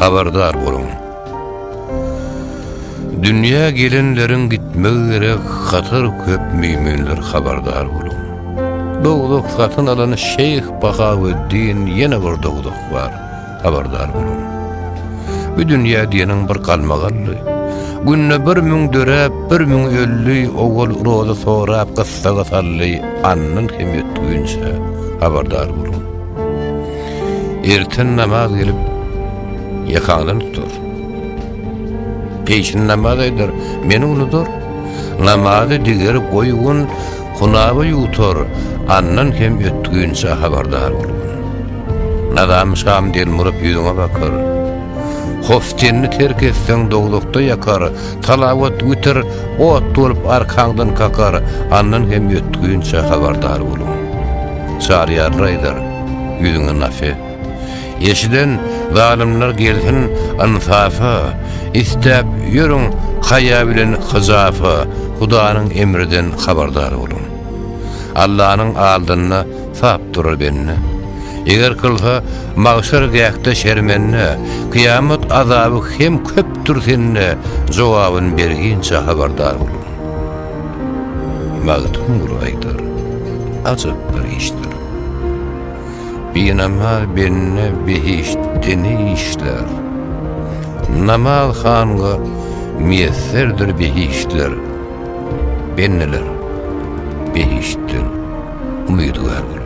Habardar boluň. Dünýä gelenleriň gitmegi gerek, hatar köp müminler habardar boluň. Dowzah satyn alan Şeýh Bahaweddin ýene bir dowzah bar, habardar boluň. Bu dünýä diýeniň bir galmagally. Günde 1000 döräp, 1000 öldi, owal roza sorap gyssaga saldy, andan hem ötgünçä habardar boluň. Erten namaz gelip, ýakaňdan tutar. Peýşin namaz aýdar, meni unudar. Namazy diger goýgun, hunaba ýutar, andan hem ötgünçä habardar bolgun. Nazam şam delmuryp ýüzüňe bakar. Hof tenini terk etseň dowzahda ýakar, Talawat witir ot bolup arkaňdan kakar, andan hem ötgünçä habardar boluň. Çaryýarlar aýdar, ýüzüňe nafe. Eşiden zalymlar gelsin ynsafa, Istäp ýörüň haýa bilen hyjafa, Hudanyň emriden habardar boluň. Allanyň aldynda sap durar bende. Eger kylsa magşar gähde şermende, Kyýamat azaby hem köpdür sende, Jogabyn berginçä habardar boluň. Magtymguly aýdar, Ajap bir işdir. Binamaz bende behiştde ne işlär? Namaz hanga miýesserdir behiştler. Bendeler behiştden umydygär boluň.